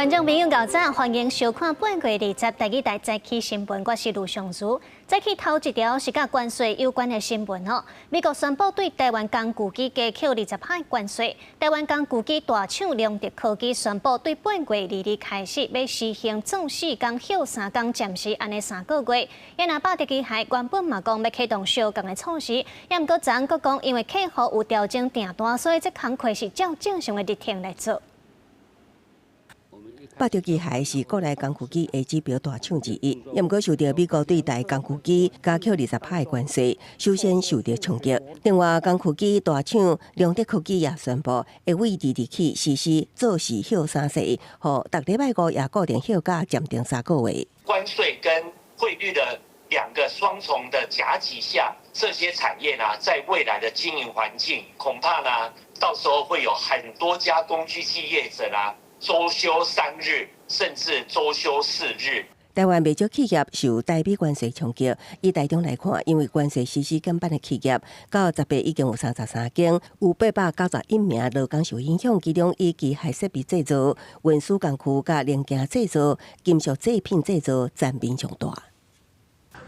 觀眾朋友𠢕早，歡迎收看8月20台語台早起新聞，我是盧尚如。早起頭一條是佮關稅有關的新聞哦。美國宣布對台灣工具機加扣20趴關稅，台灣工具機大廠隆德科技宣布對8月22開始欲實行做4工歇3工，暫時按呢3個月。也若百德機械原本嘛講欲啟動相仝的措施，也毋過昨閣講因為客戶有調整訂單，所以這工課是照正常的日程來做。百德機械是國內工具機的指標大廠之一，也毋過受著美國對台工具機加扣20趴的關稅，首先受著衝擊。另外，工具機大廠隆德科技也宣布，會對22起實施做四歇三制，予逐禮拜五也固定休假暫停3個月。關稅跟匯率的兩個雙重的夾擊下，這些產業呢，在未來的經營環境，恐怕呢，到時候會有很多家工具機業者啦，週休3日，甚至週休4日。台灣袂少企業受台美關稅衝擊，以台中來看，因為關稅實施減半的企業，到10月已經有33間，有891名勞工受影響，其中以機械設備製造、運輸工具佮零件製造、金屬製品製造佔比上大。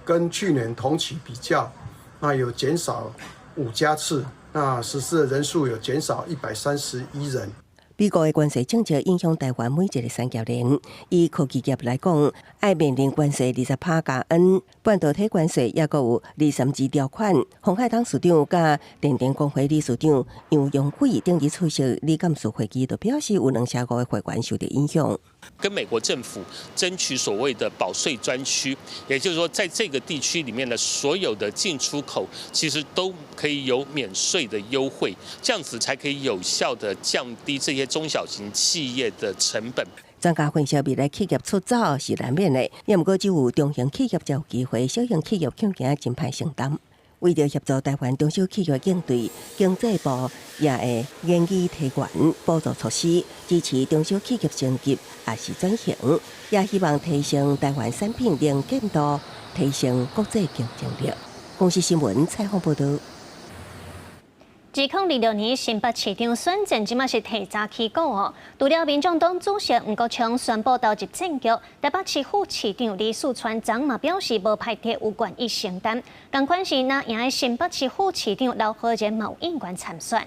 跟去年同期比較，那有減少5家次，那實施的人數有減少131人。美國的關稅政策影響台灣每一個產業鏈。以科技業來講，愛面臨關稅20趴加 N，半導體關稅抑閣有232條款。鴻海董事長佮電電公會理事長楊榮偉頂日出席理監事會議，就表示有25%的會員受著影響。跟美國政府爭取所謂的保稅專區，也就是說，在這個地區裡面的所有的進出口，其實都可以有免稅的優惠，這樣子才可以有效的降低這些中小型企業的成本。專家分析，未來企業出走是難免的，也毋過只有中型企業才有機會，小型企業恐驚真歹承擔。為著協助台灣中小企業應對，經濟部也會研議提懸補助措施，支持中小企業升級，抑是轉型，也希望提升台灣產品能見度，提升國際競爭力。公視新聞採訪報導。2026年新北市長選戰，這馬是提早起鼓哦。除了民眾黨主席黃國昌宣布投入戰局，台北市副市長李四川昨嘛表示無排斥有願意承擔。仝款是若贏的新北市副市長劉和仁嘛有意願參選。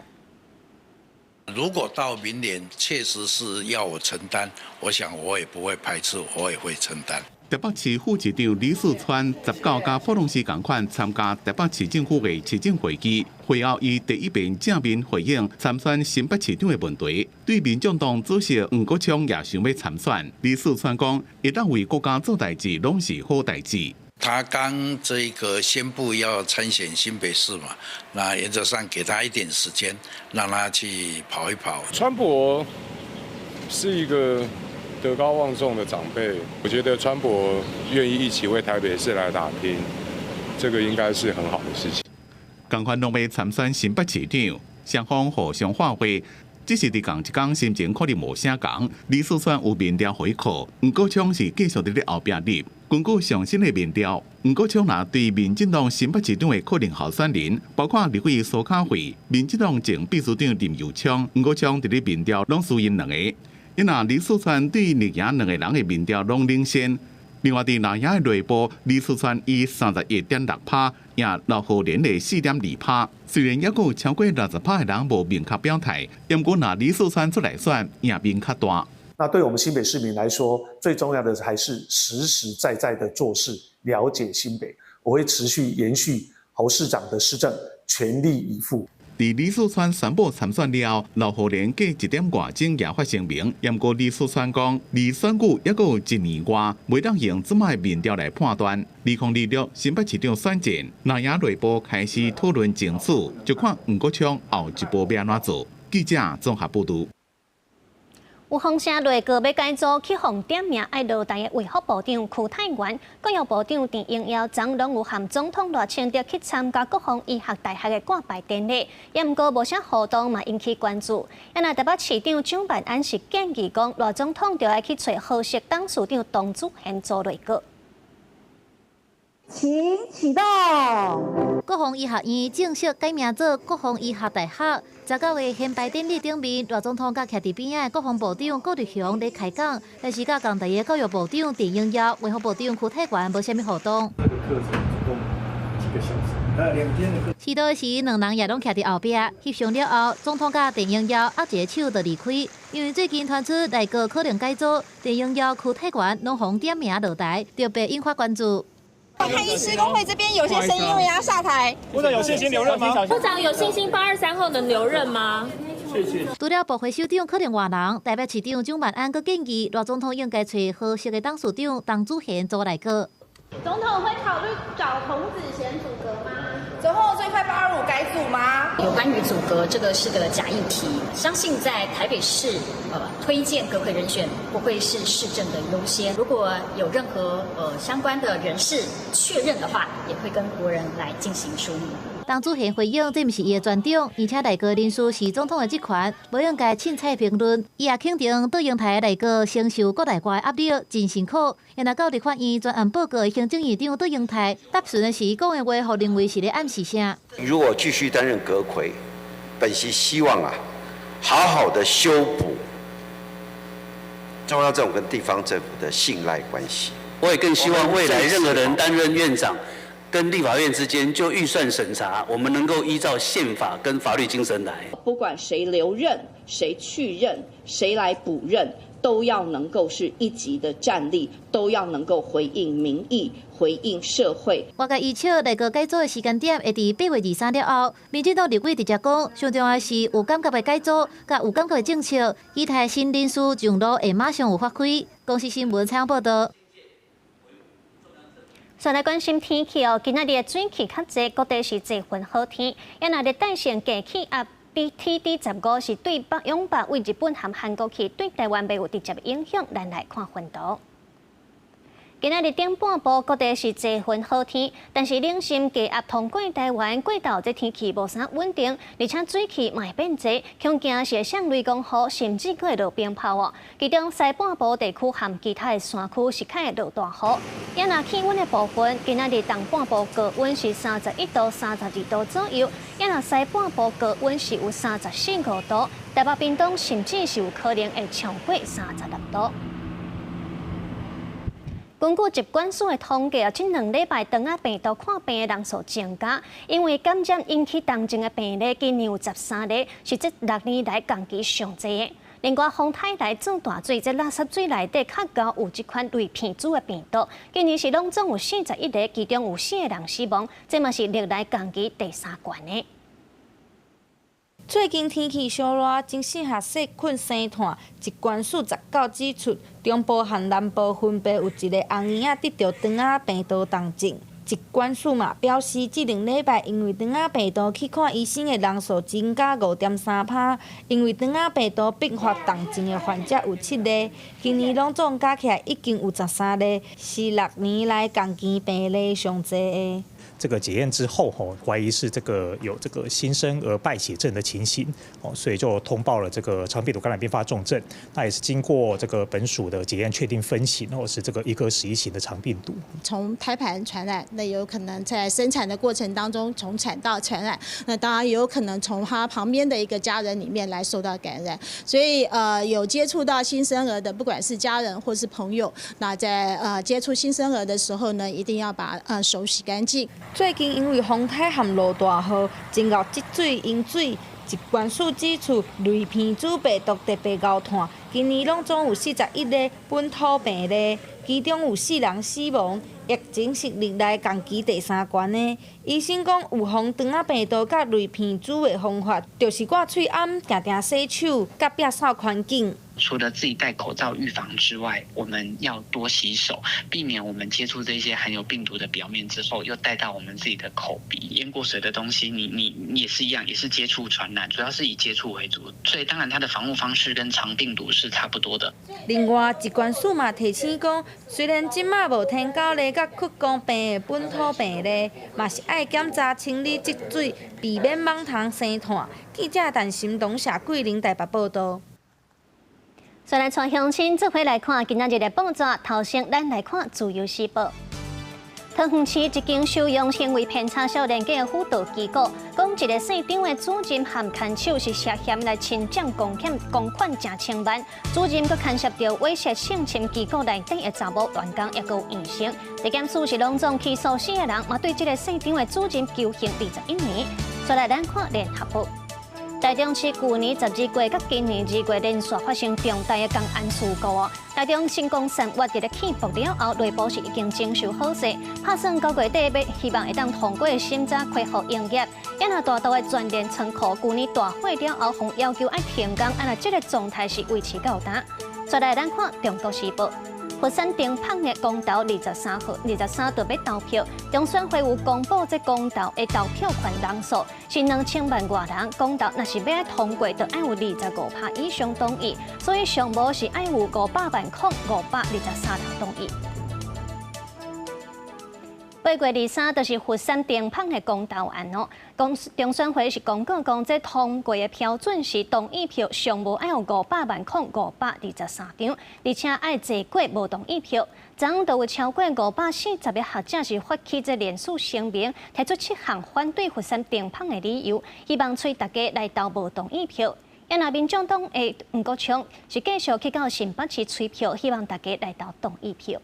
如果到明年確實是要我承擔，我想我也不會排斥，我也會承擔。台北市副市長李四川19佮普通市仝款參加台北市政府的市政會議，會後伊第一遍正面回應參選新北市長的問題。對民眾黨主席黃國昌也想欲參選，李四川講，會當為國家做代誌，攏是好代誌。他剛這個宣布要參選新北市嘛，那原則上給他一點時間，讓他去跑一跑。川博是一個德高望重的長輩，我覺得川博願意一起為台北市來打拼，這個應該是很好的事情。仝款攏欲參選新北市長，雙方互相喊話，只是佇仝一工心情可能無啥仝。李四川有民調回扣，黃國昌是繼續佇咧後壁入。根據上新的民調，黃國昌若對民進黨新北市長的可能候選人，包括立委蘇卡慧、民進黨前秘書長林右昌，黃國昌佇咧民調攏輸𪜶兩個。伊若李四川對綠營兩個人的民調攏領先。另外，佇藍營的內部，李四川以31.6趴贏劉浩然的4.2趴。雖然猶閣有超過60趴的人無明確表態，毋過若李四川出來選，贏面較大。那對我們新北市民來說，最重要的還是實實在在的做事，了解新北。我會持續延續侯市長的施政，全力以赴。佇李四川宣布參選了後，劉浩然隔一點外鐘也發聲明。毋過李四川講，離選舉猶閣有一年外，袂當用這擺民調來判斷。2026新北市長選戰，藍營內部開始討論爭取，就看黃國昌後一步欲按怎做。記者綜合報導。有風聲內閣欲改組去予點名愛落台的衛福部長邱泰源、國藥部長鄭英耀，昨攏有和總統賴清德去參加國防醫學大學的掛牌典禮，也毋過無啥互動嘛引起關注。啊若台北市長蔣萬安是建議講，賴總統著愛去揣和碩董事長唐祖賢組內閣。請啟動。國防醫學院正式改名做國防醫學大學。19號獻牌典禮頂面，賴總統佮徛佇邊仔的國防部長顧立雄咧開講，但是佮仝台的教育部長鄭英耀、衛福部長邱泰源無啥物互動。這個課程總共幾個小時？2天的課。遲到時，兩人也攏徛佇後壁翕相了後，總統佮鄭英耀握一个手就離開。因為最近傳出內閣可能改組，鄭英耀、邱泰源攏予點名落台，特別引發關注。看醫師公會這邊有些聲音，因為要下台。部長有信心留任嗎？部長有信心823後能留任嗎？謝謝。除了部會首長可能換人，台北市長蔣萬安閣建議，賴總統應該揣合適的董事長童子賢組內閣。總統會考慮找童子賢組閣嗎？總統最快825改組嗎？有關於組閣，這個是個假議題。相信在台北市，推薦閣揆人選不會是市政的優先。如果有任何相關的人事確認的話，也會跟國人來進行說明。童子賢回應，這毋是伊的專長，而且內閣人事是總統的職權，無應該凊彩評論。伊也肯定，卓榮泰內閣承受國內外壓力，真辛苦。伊若到立法院專案報告的行政院長卓榮泰答詢的時講的話，予認為是咧暗示啥？如果繼續擔任閣揆，本席希望啊，好好的修補中央政府跟地方政府的信賴關係。我也更希望未來任何人擔任院長，跟立法院之間就預算審查，我們能夠依照憲法跟法律精神來。不管誰留任、誰去任、誰來補任，都要能夠是一級的戰力，都要能夠回應民意、回應社會。外界預測內閣改組的時間點會佇8月23了後。民進黨立委直接講，上重要是有感覺的改組，佮有感覺的政策，期待新人事上路會馬上有發揮。公視新聞採訪報導。再來關心天氣哦，今仔日的水汽較濟，各地是濟雲好天。啊若熱帶性低氣壓 BTD 15是對北往北位日本和韓國去，對台灣袂有直接影響。咱來看雲圖。今仔日頂半晡，各地是濟雲好天，但是冷深低壓通過台灣，過晝這天氣無啥穩定，而且水汽嘛會變濟，恐驚是會像雷公雨，甚至閣會落冰雹哦。其中西半部地區和其他的山區是較會落大雨。啊若氣溫的部分，今仔日東半部高溫是31度、32度左右，啊若西半部高溫是有34、5度，台北、屏東甚至是有可能會超過36度。根據疾管署的統計啊，這兩禮拜腸仔病毒看病的人數增加，因為感染引起重症的病例今年有13例，是這6年來仝期上濟的。另外，風颱來做大水，這垃圾水內底較𠢕有這款類鼻疽的病毒，今年是攏總有41例，其中有四個人死亡，這嘛是歷來仝期第三懸的。最近天氣燒熱，真適合細菌生湠。疾管署19指出，中部和南部分別有一个紅嬰仔得著腸仔病毒重症。疾管署嘛表示，這兩禮拜因為腸仔病毒去看醫生的人數增加5.3%，因為腸仔病毒併發重症的患者有七例，今年攏總加起來已經有13例，是6年來仝期病例上濟的。這個檢驗之後，吼，懷疑是這個有這個新生兒敗血症的情形，哦，所以就通報了這個腸病毒感染併發重症。那也是經過這個本署的檢驗確定分型，或是這個1科11型的腸病毒。從胎盤傳染，那有可能在生產的過程當中從產道傳染，那當然也有可能從他旁邊的一個家人裡面來受到感染。所以，有接觸到新生兒的，不管是家人或是朋友，那在接觸新生兒的時候呢，一定要把手洗乾淨。最近因為風颱和落大雨，真𠢕積水淹水。疾管署指出，類鼻疽病毒特別𠢕湠，今年攏總有41例本土病例，其中有四人死亡，疫情是歷來仝期第三懸的。醫生講，預防腸仔病毒佮類鼻疽的方法，就是掛喙罨、定定洗手、佮摒掃環境。除了自己戴口罩預防之外，我們要多洗手，避免我們接觸這些含有病毒的表面之後，又帶到我們自己的口鼻。淹過水的東西，你也是一樣，也是接觸傳染，主要是以接觸為主。所以當然它的防護方式跟腸病毒是差不多的。另外，疾管署嘛提醒講，雖然這馬無天狗痢佮屈光病的本土病例，嘛是愛檢查清理積水，避免蠓蟲生湠。記者陳心東社桂林台北報導。再來帶鄉親做伙來看今仔日的報紙，頭先咱來看《自由時報》。桃園市一間收容行為偏差少年的輔導機構，講一个姓張的主任和看守是涉嫌來侵佔公款，公款成千萬。主任閣牽涉著猥褻性侵機構內底的查某員工，也閣有醫生。地檢署是攏總起訴四个人，嘛對這个姓張的主任求刑21年。再來咱看聯合報。台中市舊年12月佮今年2月連續發生重大的工安事故哦。台中新光三越佇咧起爆了後，內部是已經整修好勢，拍算9月底欲希望會當通過審查恢復營業。也若大肚的全聯倉庫，舊年大火了後，予要求愛停工，啊若這个狀態是維持到今。再來咱看中國時報。核三停麭的公投23號，23就欲投票，中選會有公布這公投的投票權人數是2000萬外人。公投若是欲通過，就愛有25%以上同意，所以上無是愛有500萬零523人同意。8月23就是核三停麭的公投案哦。公中選會是公告講，這通過的標準是同意票上無愛有500萬零523張，而且愛濟過無同意票。昨昏就有超過540个學者是發起這聯署聲明，提出七項反對核三停麭的理由，希望催大家來投無同意票。也若民眾黨的黃國昌是繼續去到新北市催票，希望大家來投同意票。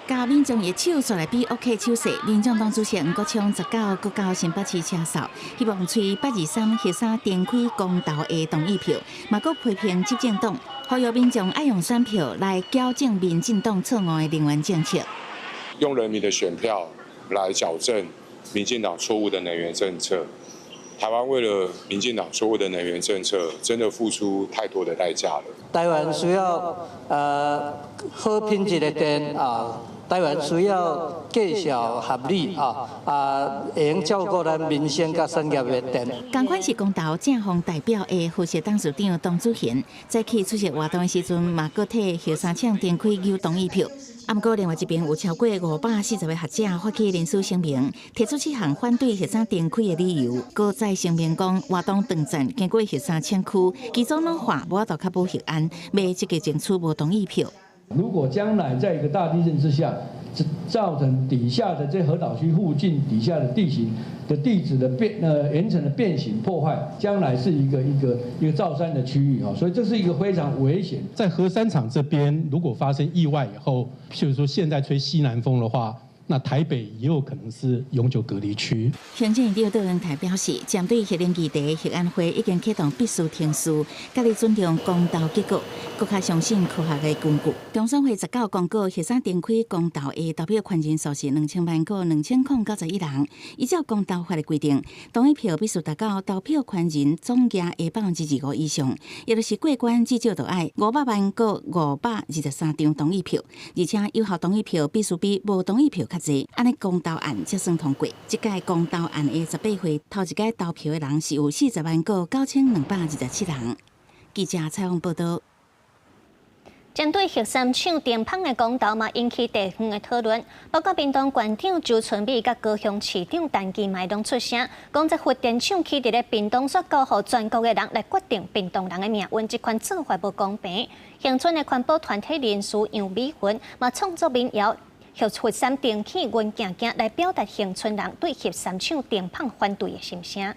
共民眾的手紲來比 OK 手勢，民眾黨主席黃國昌19閣到新北市車掃，希望催823核三重開公投的同意票，嘛閣批評執政黨，呼籲民眾愛用選票來矯正民進黨錯誤的能源政策。用人民的選票來矯正民進黨錯誤的能源政策。台灣為了民進黨錯誤的能源政策，真的付出太多的代價了。台灣需要好品質的電啊。台灣需要價數合理啊，啊，會用照顧咱民生佮產業的電。仝款是公投正方代表的核協董事長董子賢，在去出席活動的時陣，嘛閣替核三廠重開求同意票。啊，毋過另外一邊有超過540个學者發起聯署聲明，提出七項反對核三重開的理由。閣再聲明講，活動斷層經過核三廠區，機組老化，無法度確保核安，欲積極爭取無同意票。如果將來在一個大地震之下，造成底下的這核島區附近底下的地形的地質的變岩層的變形破壞，將來是一個一個一個造山的區域啊，所以這是一個非常危險。在核三廠這邊，如果發生意外以後，譬如說現在吹西南風的話，那台北也有可能是永久隔離區。行政院長卓榮泰表示，針對核能議題，核安會已經啟動必須程序，佮你尊重公投結果，閣較相信科學的根據。中選會19公告，核三重開公投的投票權人數是2000萬個2091人。依照公投法的規定，同意票必須達到投票權人總額的25%以上，也就是過關至少就愛500萬個523張同意票，而且有效同意票必須比無同意票較濟，按呢公投案才算通過。這屆公投案的18歲頭一屆投票的人是有40萬個9227人。記者採訪報導。針對核三廠停麭的公投嘛，引起地方的討論。包括屏東縣長周春米佮高雄市長陳其邁攏出聲，講這核電廠起佇咧屏東，煞交予全國的人來決定屏東人的命運，這款做法無公平。恆春的環保團體人士楊美雲嘛創作民謠。核三重起，阮行行來表達恆春人對核三廠停麭反對的心聲。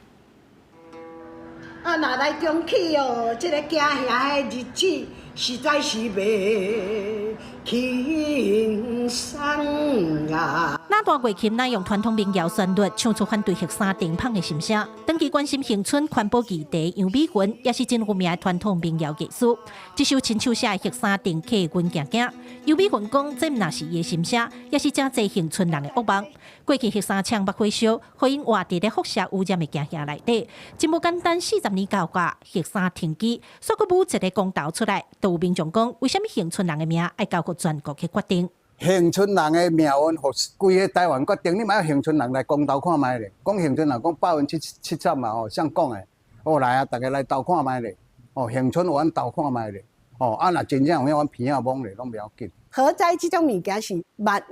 啊，若來重起哦，這个驚嚇的日子實在是袂輕鬆啊！那大月琴乃用傳統民謠旋律唱出反對核三停麭的心聲。長期關心恆春環保議題，楊美雲也是真有名的傳統民謠藝師。這首親手寫的核三重起，阮行行。楊美雲講，這毋但是伊的心聲，也是誠濟恆春人的惡夢。過去核三廠欲火燒，予𪜶活佇咧輻射污染的驚嚇內底，真無簡單。40年到今，核三停機，煞閣舞一个公投出來，都有民眾講，為啥物恆春人的命愛交予全國去決定？恆春人的命運，予規个台灣決定，你嘛愛恆春人來公投看覓咧？講恆春人講70%嘛吼，誰講的？哦來啊，逐家來投看覓咧？哦，恆春阮投看覓咧？哦，啊若真正有影，阮鼻仔摸咧，攏袂要緊。核災這種物件是萬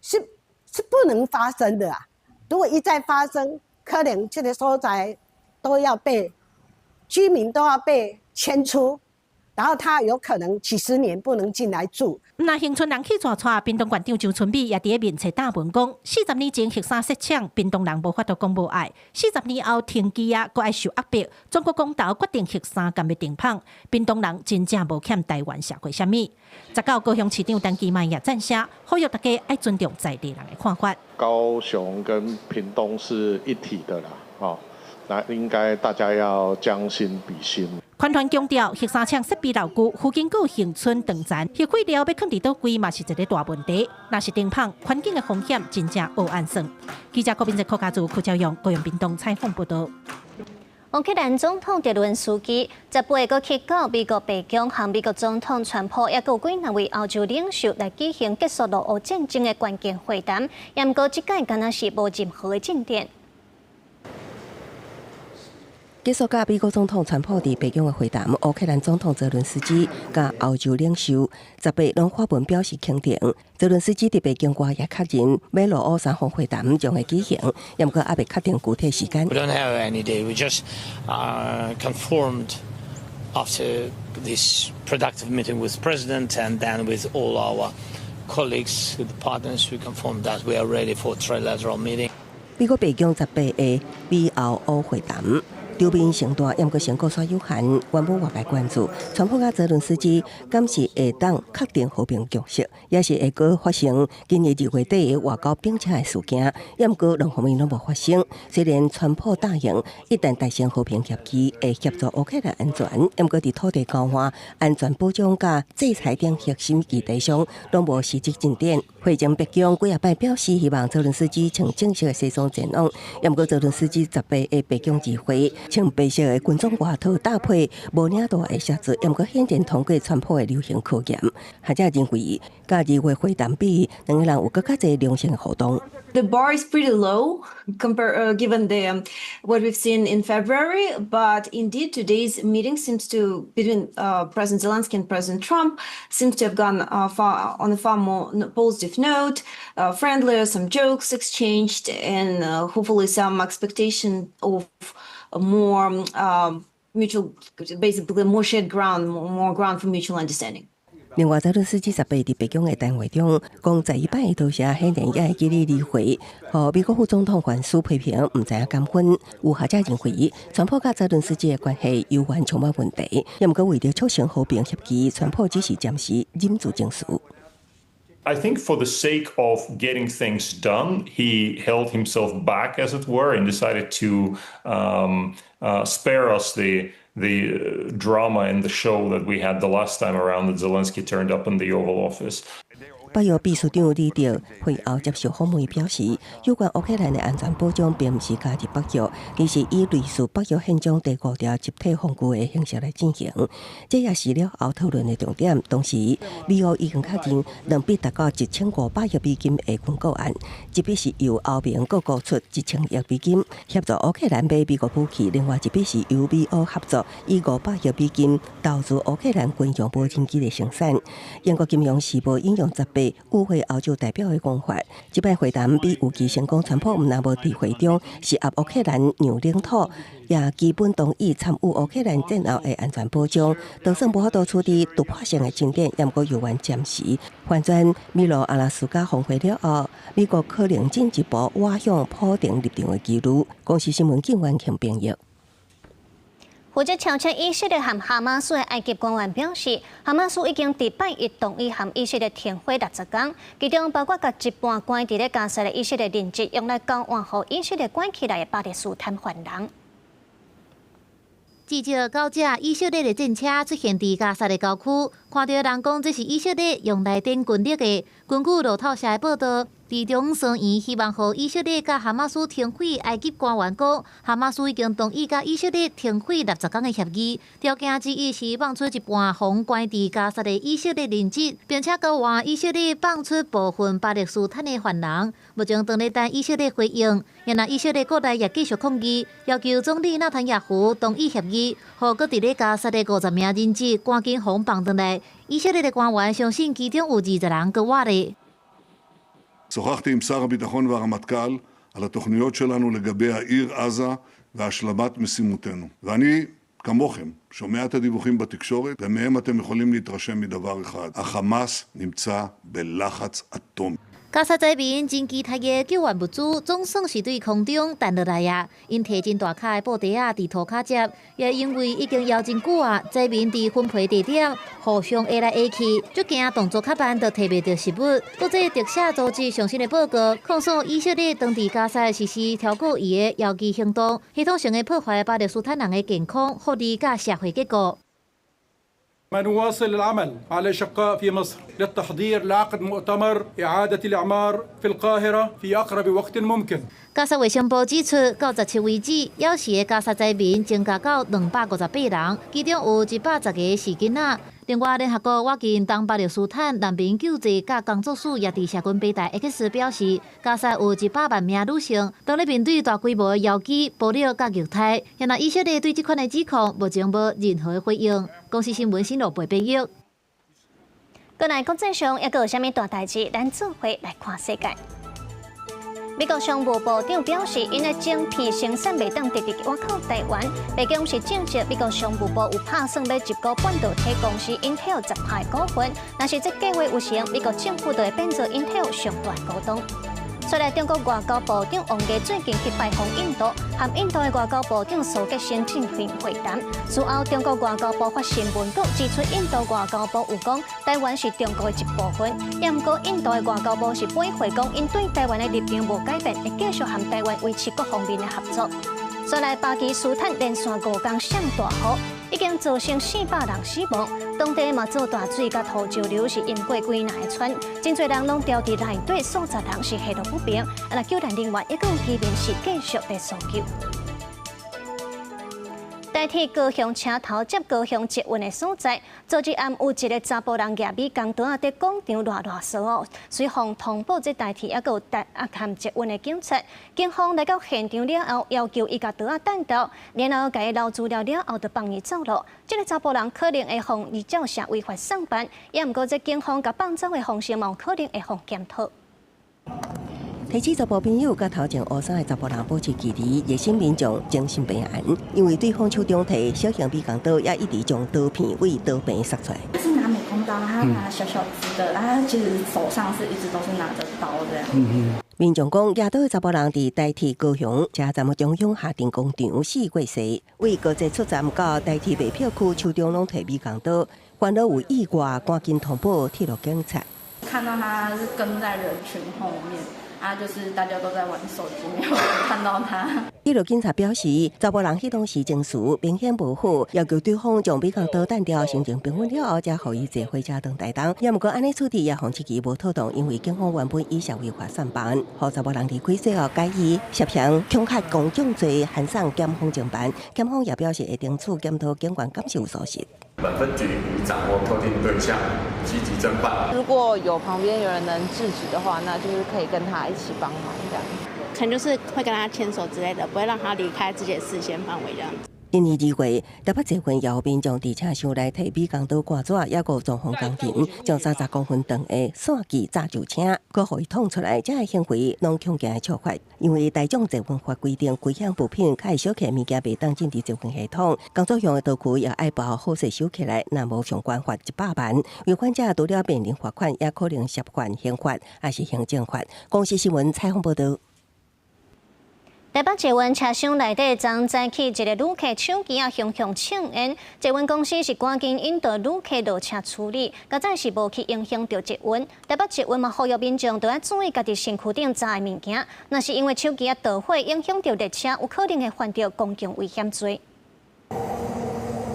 是是不能發生的啊！如果一再發生，可能這個所在都要被居民都要被遷出。然後他有可能幾十年不能進來住。若恆春人去跩跩，屏東縣長周春米也佇咧面冊貼文講，40年前核三設廠，屏東人無法度講無愛；40年後停機啊，閣愛受壓迫。全國公投決定核三敢欲停麭，屏東人真正無欠台灣社會啥物。19高雄市長陳其邁也贊聲，呼籲大家愛尊重在地人的看法。高雄跟屏東是一體的啦，哦，那應該大家要將心比心。環團強調，核三廠設備老舊，附近閣有恆春長殘，核廢料欲囥佇佗位嘛是一個大問題。若是停麭，環境的風險真正烏按算。記者郭斌哲、柯家祖、柯昭勇、高雄屏東採訪報導。烏克蘭總統澤倫斯基18閣去到美國白宮，和美國總統川普，抑閣有幾若位歐洲領袖來舉行結束俄烏戰爭的關鍵會談。毋過這擺敢若是無任何的進展。結束佮美國總統川普佇白宮的會談，烏克蘭總統澤倫斯基佮歐洲領袖18攏發文表示肯定。澤倫斯基佇白宮外也確認，欲俄烏三方會談將會舉行，毋過猶未確定具體時間。 We don't have any date. We just confirmed after this productive meeting with President and then with all our colleagues, with the partners, we confirmed that we are ready for trilateral meeting. 美國白宮18的美歐烏會談，場面盛大，毋過成果煞有限，原本外界關注，川普佮澤倫斯基敢是會當確定和平共識，抑是會閣發生今年2月底的外交冰車的事件，毋過兩方面攏無發生。雖然川普答應一旦達成和平協議，會協助烏克蘭安全，毋過佇土地交換、安全保障佮制裁等核心議題上，攏無實質進展。會前白宮幾仔擺表示，希望澤倫斯基穿正式的西裝前往，毋過澤倫斯基十八的白宮集會，穿白色的軍裝外套搭配無領帶的靴子，毋過顯然通過川普的流行考驗。學者認為，佮2月會談比，兩个人有閣較濟良性互動。 The bar is pretty low given what we've seen in February, but indeed today's meeting seems to between President Zelensky and President Trump seems to have gone far on a far more positive note, friendlier, some jokes exchanged, and hopefully some expectation of more mutual, basically more shared ground, more ground for mutual understanding. 另外，澤倫斯基18佇白宮的談話中，講11擺的多謝，顯然也會記得離會。予美國副總統范斯批評毋知影感恩。有學者認為，川普佮澤倫斯基的關係猶原充滿問題，毋過為著促成和平協議，川普只是暫時忍住情緒。 I think for the sake of getting things done, he held himself back, as it were, and decided to spare us the drama and the show that we had the last time around that Zelensky turned up in the Oval Office. 北約秘書長李德會後接受訪問表示，有關烏克蘭的安全保障並毋是加入北約，而是以類似北約憲章第五條集體防禦的形式來進行。這也是了後討論的重點。同時，美歐已經確認兩筆達到1500億美金的軍購案，一筆是由歐盟各國出1000億美金協助烏克蘭買美國武器，另外一筆是由美歐合作以500億美金投資烏克蘭軍用無人機的生產。英國金融時報引用18與會歐洲代表的講法，這擺會談比預期成功。川普毋但無佇會中施壓烏克蘭讓領土，也基本同意參與烏克蘭戰後的安全保障。就算無法度取得突破性的進展，毋過猶原暫時翻轉美羅阿拉斯加峰會了後，美國可能進一步倚向普丁立場的幾率。公視新聞警員強編譯。負責調停以色列和哈馬斯的埃及官員表示，哈馬斯已經佇拜一同意和以色列停火60天，其中包括共一半關佇咧加沙的以色列人質用來交換予以色列關起來的巴勒斯坦犯人。至少九架以色列的戰車出現佇加沙的郊區，看著人講這是以色列用來展軍力的。根據路透社的報導，佇中雙圓希望予以色列佮哈馬斯停火，埃及官員講，哈馬斯已經同意佮以色列停火60天的協議，條件之一是放出一半予關佇加沙的以色列人質，並且交換以色列放出部分巴勒斯坦的犯人。目前當咧等以色列回應，然後以色列國內也繼續抗議，要求總理納坦雅胡同意協議，予閣佇咧加沙的50名人質趕緊予放轉來。以色列的官員相信其中有20人閣活咧。 שוחחתי עם שר הביטחון והרמטכ"ל על התוכניות שלנו לגבי העיר עזה והשלמת משימותינו. ואני כמוכם, שומע את הדיווחים בתקשורת, ומהם אתם יכולים להתרשם מדבר אחד, החמאס נמצא בלחץ אטומי. 加沙災民真期待的救援物資，總算是對空中彈落來啊！𪜶提真大跤的布袋仔佇塗跤接，也因為已經搖真久啊，災民佇分配地點互相挨來挨去，足驚動作較慢，就提袂著食物。國際特赦組織上新的報告，控訴以色列當地加沙實施超過伊的遙距行動，系統性的破壞巴勒斯坦人的健康、福利佮社會結構。 نواصل العمل مع الأشقاء في مصر للتحضير لعقد مؤتمر إعادة الإعمار في القاهرة في أقرب وقت ممكن。加沙衛生部指出，到17為止，枵死的加沙災民增加到258人，其中有110个是囡仔。另外，聯合國倚近東巴勒斯坦難民救濟佮工作署也佇社群平台 X 表示，加沙有100萬名女性，當咧面對大規模的遙機、暴力佮虐待。然而以色列對這款的指控目前無任何的回應。公視新聞新羅貝編譯。過來國際上，猶閣有啥物大代誌？咱做伙來看世界。美國商務部長表示，𪜶的晶片生產袂當直直倚靠台灣。白宮是證實，美國商務部有拍算欲入股半導體公司 Intel 10%股份，若是這計畫有成，美國政府就會變做 Intel 上大股東。再來，中國外交部長王毅最近去拜訪印度，和印度的外交部長蘇傑生進行會談。事後，中國外交部發新聞稿指出，印度外交部有講台灣是中國的一部分。也毋過，印度的外交部是回回講，𪜶對台灣的立場無改變，會繼續和台灣維持各方面的合作。再來，巴基斯坦連續5天上大雨，已經造成400人死亡，當地嘛做大水佮土石流是淹過幾若个村，真濟人攏牢佇內底，數十人是下落不明。啊，若救援人員猶閣有居民是繼續佇搜救。台鐵高雄車頭接高雄捷運的所在，昨日暗有一个查埔人舉美工刀仔佇廣場亂亂踅哦，隨予通報這台鐵猶閣有台啊含捷運的警察，警方來到現場了後，要求伊共刀仔擲掉，然後共伊留資料了後，就放伊走囉。這个查埔人可能會予依照社會法送辦，也毋過這警方共放走的方式，嘛有可能會予檢討。提起查埔朋友佮頭前烏衫的查埔人保持距離，熱心民眾精神平安，因為對方手中提小型美工刀，也一直將刀片對刀柄捒出來。是拿美工刀，他拿小小支的，然後其實手上是一直都是拿着刀這樣。民眾講，舉刀的查埔人佇台鐵高雄車站的中央下定廣場4月四，為高鐵出站到台鐵賣票區，手中攏提美工刀，煩惱有意外，趕緊通報鐵路警察。看到他是跟在人群後面。啊，就是大家都在玩手機，沒有人看到他。鐵路警察表示，查埔人彼當時情緒明顯無好，要求對方將美工刀擲掉，心情平穩了後，才予伊坐火車轉台東。也毋過按呢處置也予質疑無妥當，因為警方原本以社會法送辦，予查埔人離開最後改以涉嫌恐嚇公眾罪，函送檢方偵辦。檢方也表示會定處檢討警員敢是有疏失。本分局已掌握特定對象，積極偵辦。如果有旁邊有人能制止的話，那就是可以跟他一起幫忙這樣。可能就是會跟他牽手之類的，不會讓他離開自己的視線範圍這樣子。今年2月，台北捷運有民眾佇車廂內提美工刀割紙，猶閣裝潢工程，將30公分長的線鋸紮就車，閣予伊捅出來，這个行為攏恐驚會觸法。因為大眾捷運法規定，危險物品較會小客物件袂當進佇捷運系統，工作用的刀具也愛包好勢收起來，若無上懸罰100萬。違反者除了面臨罰款，也可能涉犯刑法，抑是行政法。公視新聞採訪報導。台北捷運車廂內底，昨早起一个旅客手機仔雄雄衝煙，捷運公司是趕緊引導旅客落車處理，佳哉是無去影響著捷運。台北捷運嘛呼籲民眾著愛注意家己身軀頂紮的物件，若是因為手機仔導火影響著列車，有可能會犯著公共危險罪。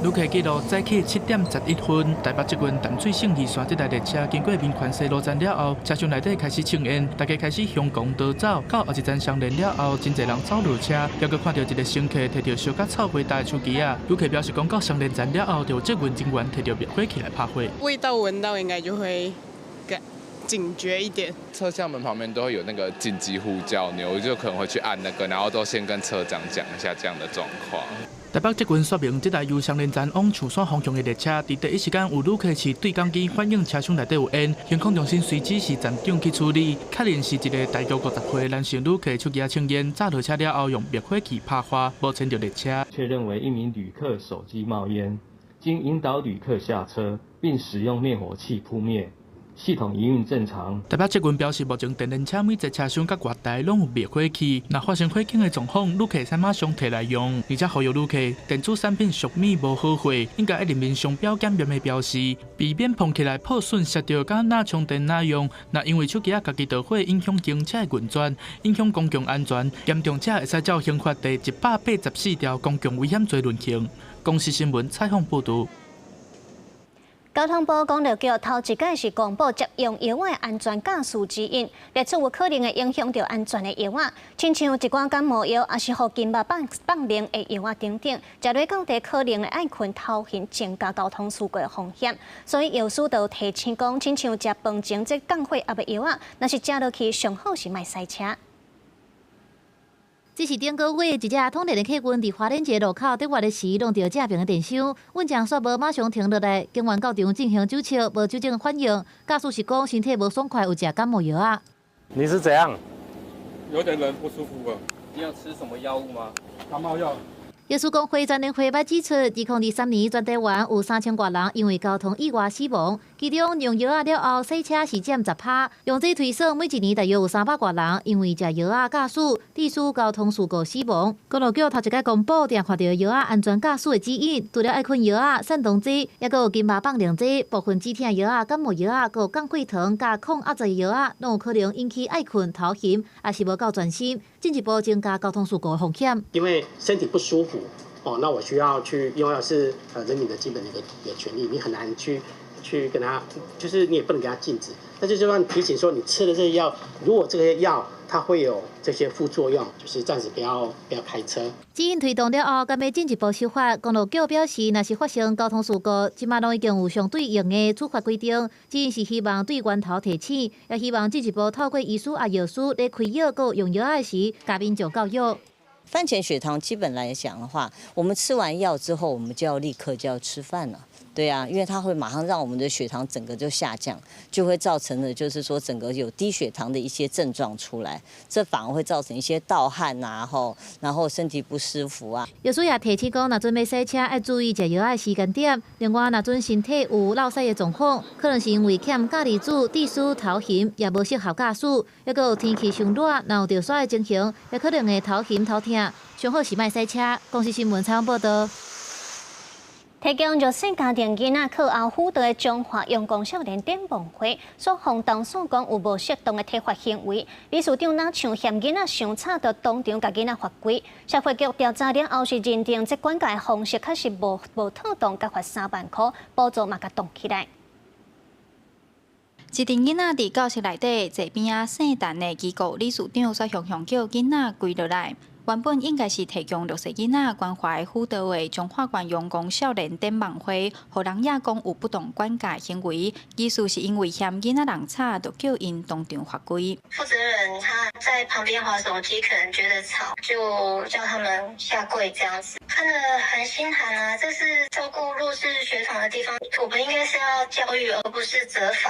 旅客記錄，早起7點11分，台北捷運淡水勝義線這台列車經過民權西路站了後，車廂內底開始衝煙，大家開始瘋狂逃走。到後一站雙連了後，真濟人走落車，猶閣看著一个乘客提著燒甲臭火焦的手機仔。旅客表示講，到雙連站了後，就有捷運人員提著滅火器來拍火。味道聞到應該就會警覺一點。車廂門旁邊都會有那個緊急呼叫鈕，我就可能會去按那個，然後都先跟車長講一下這樣的狀況。台北捷運說明，這台由雙連站往象山方向的列車，佇第一時間有旅客持對講機反映車廂內底有煙，行控中心隨即是站長去處理，確認是一个大約50歲男性旅客手機請煙，早落車了後用滅火器拍火，無牽著列車。確認為一名旅客手機冒煙，經引導旅客下車，並使用滅火器撲滅。系統營運正常。台北捷運表示，目前電聯車每節車廂佮月台攏有滅火器，若發生火警的狀況，旅客使馬上提來用。而且呼籲旅客，電子產品屬物無好貨，應該愛認明商標檢驗的標示，避免碰起來破損、摔著，佮若充電若用。若因為手機仔家己著火，影響警車的運轉，影響公共安全，嚴重者會使照刑法第184條公共危險罪論刑。公視新聞採訪報導。交通部公路局頭一擺是公布接用藥仔的安全駕駛指引，列出有可能會影響著安全的藥仔，親像一寡感冒藥，抑是予筋肉放放靈的藥仔等等，食落到底可能會愛睏頭暈，增加交通事故的風險。所以藥師就提醒講，親像食飯前這降血壓的藥仔，若是食落去，上好是莫駛車。這是頂個月一隻統聯的客運佇花蓮一个路口佇活的時，弄著正爿的電箱，運將煞無馬上停落來，警員到場進行糾測，無酒精反應。駕駛是講身體無爽快，有食感冒藥仔。你是怎樣？有點人不舒服啊。你有吃什麼藥物嗎？感冒藥。藥師公會全聯會捌指出，2023年全台灣有3000外人因為交通意外死亡，其中用藥仔了後駛車是佔10%。用這推算，每一年大約有300外人因為食藥仔駕駛，致使交通事故死亡。公路局頭一擺公布，定看著藥仔安全駕駛的指引，除了愛睏藥仔、散動劑，抑閣有筋肉放靈劑、部分止疼藥仔、感冒藥仔，閣有降血糖、佮抗壓劑藥仔，攏有可能引起愛睏、頭暈，抑是無夠專心，進一步增加交通事故的風險。因為身體不舒服，哦，那我需要去用藥是人民的基本的一個權利，你很難去跟他，就是你也不能給他禁止，但是就算提醒說你吃了這些藥，如果這些藥它會有這些副作用，就是暫時不要開車。指引推動了後，敢欲進一步修法？公路局表示，若是發生交通事故，這馬攏已經有相對應的處罰規定。指引是希望對源頭提醒，也希望進一步透過醫師啊藥師咧開藥閣用藥仔時，共民眾教育。飯前血糖基本來講的話，我們吃完藥之後，我們就要立刻就要吃飯了。對啊，因為它會馬上讓我們的血糖整個就下降，就會造成的就是說整個有低血糖的一些症狀出來，這反而會造成一些盜汗啊，然後身體不舒服啊。藥師也提醒講，若準備駛車，愛注意食藥仔的時間點。另外，若準身體有落屎的狀況，可能是因為欠鉀離子、致使頭暈，也無適合駕駛。抑閣有天氣傷熱，若有著痧的情形，也可能會頭暈頭疼。上好是莫駛車。公視新聞採訪報導。提供弱勢家庭囡仔課後輔導的彰化陽光少年展望會，雙方投訴講有無適當的體罰行為，理事長若像嫌囡仔傷吵，就當場共囡仔罰跪。社會局調查了後是認定這管教的方式確實無妥當，共罰3萬箍，補助嘛共凍起來。一陣囡仔佇教室內底坐邊仔聖誕的機構理事長煞雄雄叫囡仔跪落來。原本應該是提供弱勢囡仔關懷輔導的彰化縣陽光少年展望會，予人也講有不當管教行為，意思是因為嫌囡仔人吵，就叫𪜶當場罰跪。負責人他在旁邊滑手機，可能覺得吵，就叫他們下跪這樣子，看得很心寒啊！這是照顧弱勢學童的地方，我們應該是要教育，而不是責罰。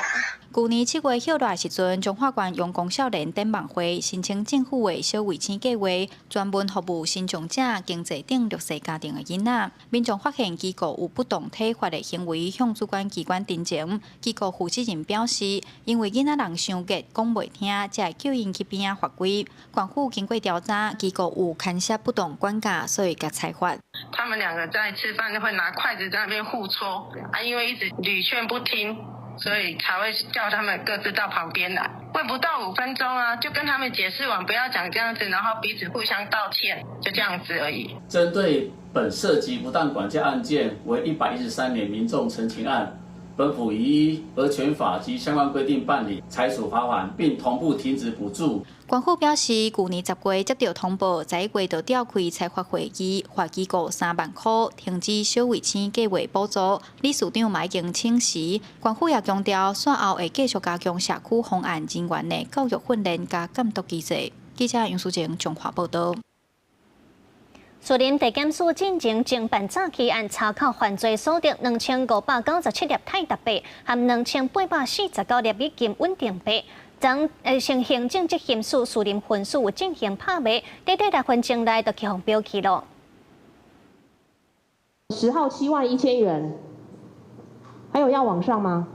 舊年7月歇熱的時陣，彰化縣陽光少年展望會申請政府的小衛星計劃，專門服務身障者、經濟等弱勢家庭的囡仔。民眾發現機構有不當體罰的行為，向主管機關陳情。機構負責人表示，因為囡仔人傷激，講袂聽，才會叫𪜶去邊仔罰跪。縣府經過調查，機構有牽涉不當管教，所以共裁罰。他們兩個在吃飯會拿筷子在那邊互戳，啊，因為一直屢勸不聽。所以才會叫他們各自到旁邊來，問不到5分鐘啊，就跟他們解釋完，不要講這樣子，然後彼此互相道歉，就這樣子而已。針對本涉及不當管教案件為113年民眾陳情案，本府依兒權法及相關規定辦理，裁處罰款，並同步停止補助。縣府表示，舊年10月接著通報，11月就召開裁罰會議，罰機構3萬箍，停止小衛星計劃補助。理事長嘛已經請辭。縣府也強調，煞後會繼續加強社區防案人員的教育訓練佮監督機制。記者楊淑靜彰化報導。士林地檢署進前偵辦詐欺案，查扣犯罪所得2597粒泰達幣，含2849粒美金穩定幣。昨先行政執行署士林分署有進行拍賣，短短6分鐘內就去予標去咯。 10號7萬1千元，還有要往上嗎？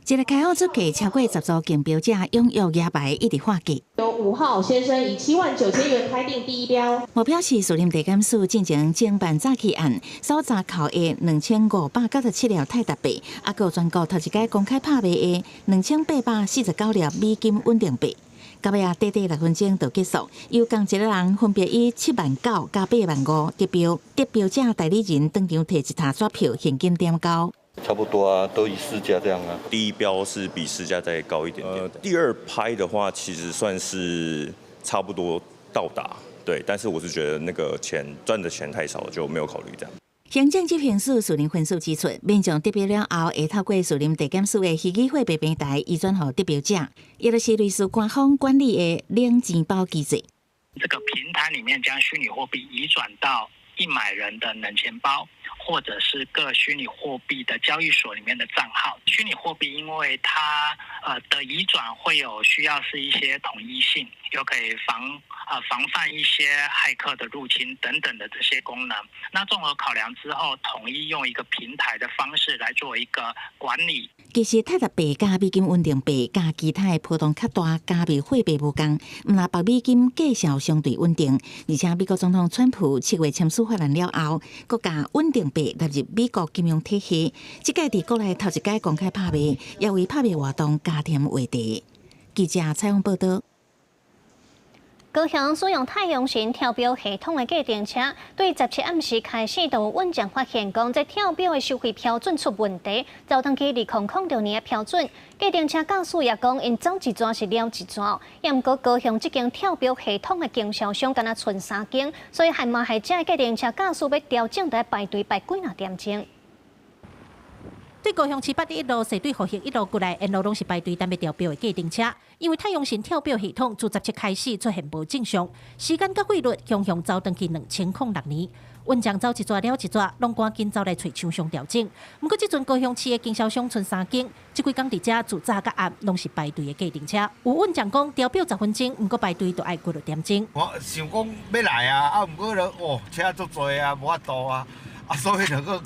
一个開口出價超過10組競標者踴躍舉牌，一直喊價。由5號先生以7萬9千元開定第一標。目標是士林地檢署進前偵辦詐欺案，所查扣的2597粒泰達幣，啊，閣有全國頭一擺公開拍賣的2849粒美金穩定幣。到尾啊，短短6分鐘就結束，由仝一个人分別以7萬9佮8萬5得標，得標者代理人當場提一疊紙票現金點交。差不多啊，都以市價這樣啊。第一標是比市價再高一點點。第二拍的話，其實算是差不多到達，對。但是我是覺得那個錢賺的錢太少，就沒有考慮這樣。行政執行署士林分署指出，民眾得標了後，會透過士林地檢署的虛擬貨幣平台移轉予得標者，也就是類似官方管理的冷錢包機制。這個平台裡面將虛擬貨幣移轉到一買人的冷錢包，或者是各虛擬貨幣的交易所裡面的賬號。虛擬貨幣因為它的移轉會有需要是一些統一性，又可以防範一些駭客的入侵等等的這些功能。那綜合考量之後，統一用一個平台的方式來做一個管理。其實泰達幣佮美金穩定幣佮其他的波動較大，加密貨幣無仝，毋但北美金價數相對穩定，而且美國總統川普7月簽署法案了後，閣共穩定幣納入美國金融體系。這屆佇國內頭一擺公開拍賣，也為拍賣活動加添話題。記者採訪報導。高雄使用太陽神跳錶系統的計程車，對17暗時開始就有穩站發現，講這跳錶的收費標準出問題，走轉去2006年的標準。計程車駕駛也講，𪜶走一逝是了一逝。也毋過高雄這間跳錶系統的經銷商敢若賰三間，所以害嘛害這計程車駕駛欲調整，得排隊排幾若點鐘。對高雄市八一路、西對復興一路過來，沿路攏是排隊等欲調錶的計程車。因為太陽神跳錶系統自17開始出現無正常，時間佮費率雄雄走轉去2006年。運將走一逝了一逝，攏趕緊走來揣廠商調整。毋過這陣高雄市的經銷商賰三間，這幾工佇遮自早到暗攏是排隊的計程車。有運將講調錶10分鐘，毋過排隊都愛幾落點鐘。我想講欲來啊，啊，毋過就哦車足濟啊，無法度啊，啊所以就閣。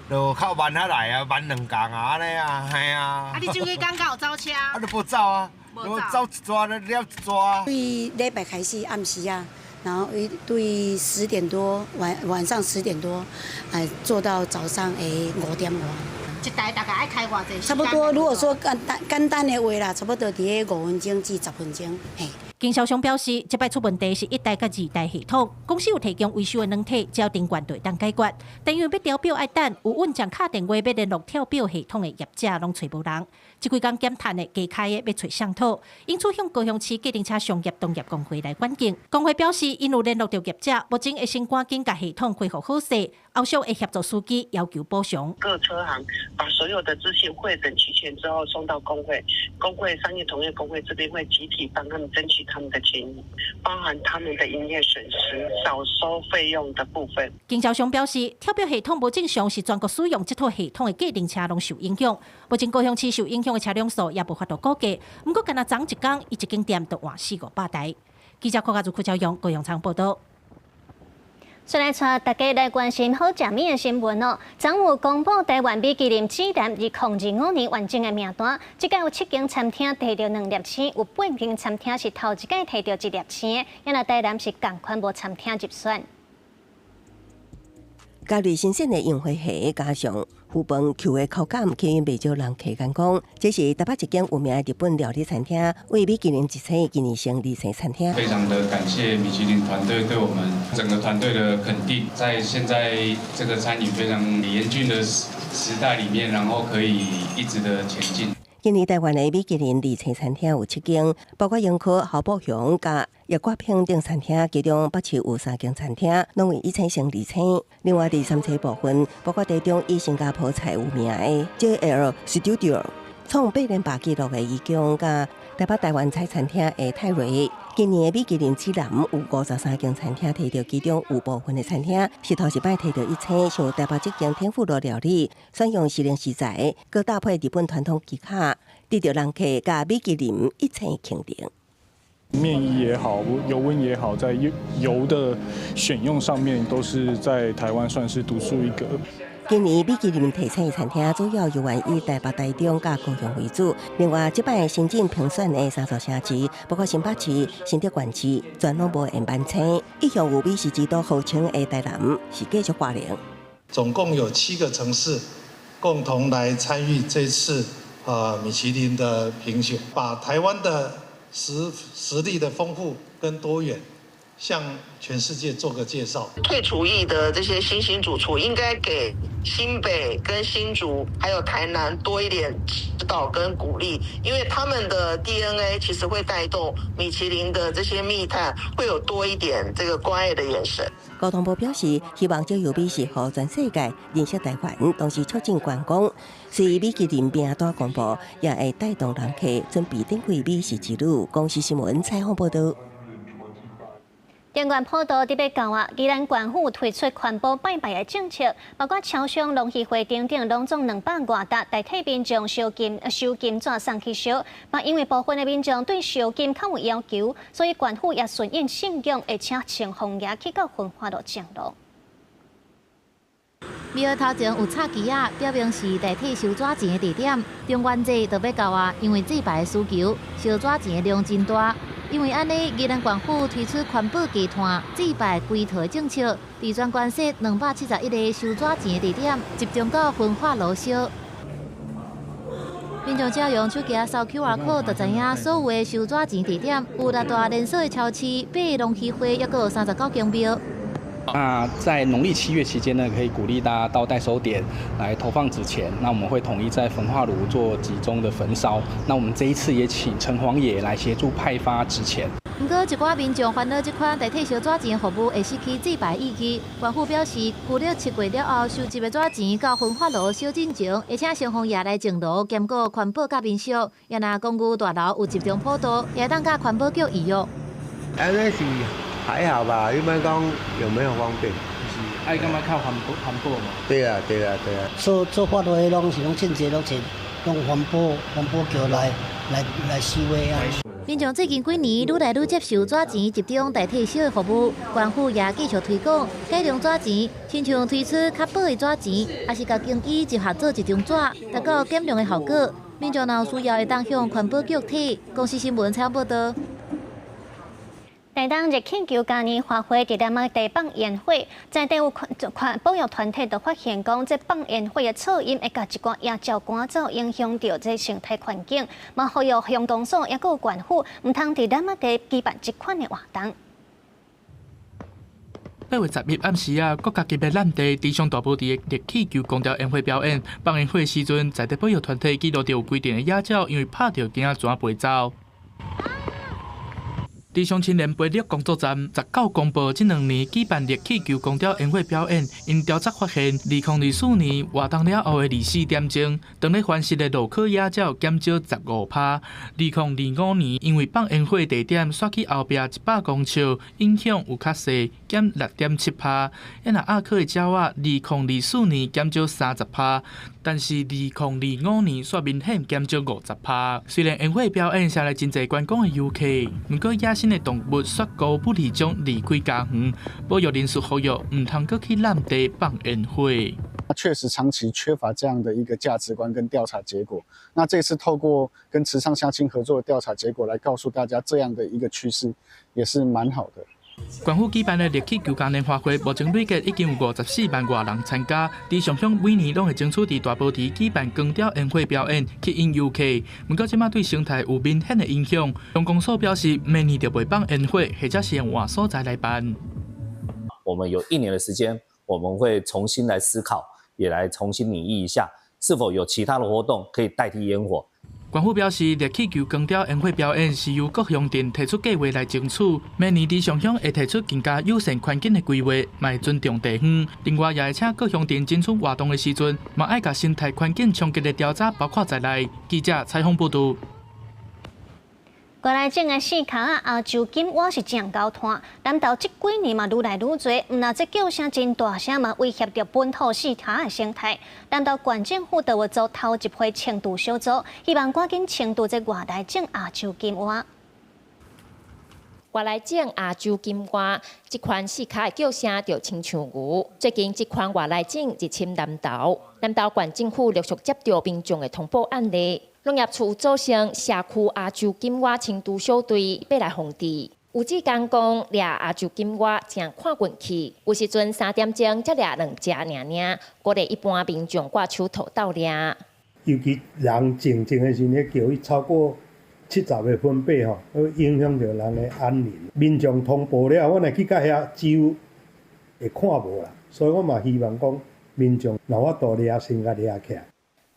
就較慢仔來啊，慢兩工啊，按呢啊，嘿啊。啊，你這幾工敢有走車？啊，都無走啊，無走一逝了一逝。對禮拜開始暗時啊，然後對10點多晚上10點多，哎，做到早上5點外。一台大概愛開偌濟？差不多，如果說簡單簡單的話啦，差不多佇咧5分鐘至10分鐘，嘿。經銷商表示，這擺出問題是一代佮二代系統，公司有提供維修的軟體，只要頂懸就會當解決。但因為欲調錶愛等，有穩將敲電話欲聯絡跳錶系統的業者攏揣無人。這幾工減趁的加開的欲揣誰討，因此向高雄市計程車商業同業公會來反映。公會表示，𪜶有聯絡著業者，目前會先趕緊共系統恢復好勢，後續會協助司機要求補償。各車行把所有的資訊彙整齊全之後送到公會，公會商業同業公會這邊會集體幫他們爭取他們的權益，包含他們的營業損失、少收費用的部分。經銷商表示，跳錶系統無正常是全國使用這套系統的計程車攏受影響。目前高雄市受影響的車輛數也無法度估計。毋過，干焦昨一工，伊一間店就換四五百台。記者柯家如、柯朝陽高雄場報導。先來帶大家來關心好食物的新聞哦。昨有公布台灣米其林指南2025年完整的名單，這屆有七間餐廳提著兩粒星，有八間餐廳是頭一擺提著一粒星，也若台南是仝款無餐廳入選。加瑞新鮮的櫻花蝦，加上魚飯 Q 的口感，吸引袂少人客人講，這是台北一間有名的日本料理餐廳，為米其林一星今年升二星餐廳。非常的感謝米其林團隊對我們整個團隊的肯定，在現在這個餐飲非常嚴峻的時代裡面，然後可以一直的前進。今年台灣的米其林二星餐廳有七間，包括英科、侯寶雄、佮葉國平等餐廳，其中北市有三間餐廳，攏為一星升二星。另外，第三星部分，包括台中以新加坡菜有名的 JL Studio。創八連霸紀錄的伊強，佮台北台灣菜餐廳的泰瑞。今年的米其林指南有53間餐廳提著，其中有部分的餐廳是頭一擺提著一星，像台北這間天婦羅料理，選用時令食材，閣搭配日本傳統技巧，得著人客佮米其林一星肯定。麵衣也好，油溫也好，在油的選用上面，都是在台灣算是獨樹一格。今年米其林提星的餐廳主要猶原以台北、台中佮高雄為主。另外，這擺新進評選的三座城市，包括新北市、新竹縣市，全攏無延辦星。一向有美食之都號稱的台南，是繼續掛零。總共有7個城市共同來參與這次米其林的評選，把台灣的實力的豐富跟多元，向全世界做個介紹。退廚藝的這些新興主廚，應該給新北跟新竹還有台南多一點指導跟鼓勵，因為他們的 DNA 其實會帶動米其林的這些密探，會有多一點這個關愛的眼神。交通部表示，希望藉由美食予全世界認識台灣，同時促進觀光。隨米其林名單公布，也會帶動人客準備展開美食之旅。公視新聞採訪報導。中元普渡佇欲到啊，宜蘭縣府推出環保拜拜的政策，包括超商、農協會等等，攏總200外沓代替民眾燒金收金紙送去燒。嘛，因為部分的民眾對燒金較有要求，所以縣府也順應信仰，會請城隍爺去到焚化爐證路。廟頭前有插旗仔，表明是代替收紙錢的地點。中元節就欲到啊，因為祭拜的需求，燒紙錢的量真大。因為按呢，宜蘭縣府推出環保低碳、祭拜歸套的政策，佇全縣設271個收紙錢的地點，集中到焚化爐燒。民眾只要用手機掃 QR code，就知影所有的收紙錢地點。有六大連鎖的超市、八个農協會，抑閣有39間廟。那在農曆7月期間呢，可以鼓勵大家到代收點來投放紙錢。那我們會統一在焚化爐做集中的焚燒。那我們這一次也請城隍爺來協助派發紙錢。毋過，一寡民眾煩惱這款代替燒紙錢服務會失去祭拜意義。縣府表示，舊曆7月了後，收集的紙錢到焚化爐燒進前，會請城隍爺來證爐，兼顧環保佮民俗。也若公寓大樓有集中普渡，也會當佮環保局預約。按呢是還好吧，一般講有沒有方便？是愛感覺較環保嘛？對啊，對啊，對啊。做做法會攏是攏真濟攏是用環保局來收的啊。民眾最近幾年愈來愈接受紙錢集中代替燒的服務，縣府也繼續推廣改良紙錢，親像推出較薄的紙錢，抑是共經衣集合做一張紙，達到減量的效果。民眾若有需要，會當向環保局提。公視新聞採訪報導。台東熱氣球嘉年華會佇咧麥地放煙火，在地有環保育團體就發現講，這放煙火的噪音會共一寡野鳥趕走，影響著這生態環境。嘛，呼籲鄉公所抑閣有縣府，毋通佇咧麥地舉辦這款的活動。8月11暗時啊，國家級的爛地池上大埔地的熱氣球光雕煙火表演，放煙火時陣，在地保育團體記錄著有規定的野鳥，因為拍著驚怎飛走。池上青年培育工作站19公布，這兩年舉辦熱氣球光雕煙火表演，𪜶調查發現，2024年活動了後的24點鐘，當咧繁殖的鷺科野鳥減少15%。2025年因為放煙火地點煞去後壁100公尺，影響有較細，減6.7%。抑若鴨科的鳥仔，2024年減少30%，但是2025年煞明顯減少50%。雖然煙火表演帶來真濟觀光的遊客，毋過野生的動物煞高不離種離開家園，保育人士呼籲毋通閣去濫地放煙火。確實長期缺乏這樣的一個價值觀跟調查結果。那這次透過跟池上鄉親合作的調查結果來告訴大家這樣的一個趨勢，也是蠻好的。縣府舉辦的熱氣球嘉年華會，目前累計已經有54萬外人參加。池上鄉每年攏會爭取佇大埔池舉辦光雕煙火表演，吸引遊客。毋過這馬對生態有明顯的影響。鄉公所表示，明年就袂放煙火，或者是用換所在來辦。我們有一年的時間，我們會重新來思考，也來重新擬議一下，是否有其他的活動可以代替煙火。縣府表示，熱氣球光雕煙火表演是由各鄉鎮提出計劃來爭取，明年佇上鄉會提出更加友善環境的規劃，嘛會尊重地方。另外，也會請各鄉鎮爭取活動的時陣，嘛愛共生態環境衝擊的調查包括在內。記者採訪報導。外來種的四跤仔亞洲金蛙是正𠢕湠，南投這幾年嘛愈來愈濟，毋但這叫聲真大聲嘛，威脅著本土四跤仔的生態。南投縣政府就有組頭一批清除小組，希望趕緊清除這外來種亞洲金蛙。外來種亞洲金蛙，這款四跤的叫聲就親像牛。最近這款外來種入侵南投，南投縣政府陸續接著民眾的通報案例。農業處組成社區亞洲金蛙清除小隊，欲來防治。有志工講，掠亞洲金蛙誠看運氣，有時陣3點鐘才掠兩隻爾爾，鼓勵一般民眾掛手套鬥掠。尤其人靜靜的時陣，叫伊超過70個分貝吼，會影響著人的安寧。民眾通報了，阮會去到遐，只有會看無啦。所以我嘛希望講，民眾若有法度掠，先共掠起來。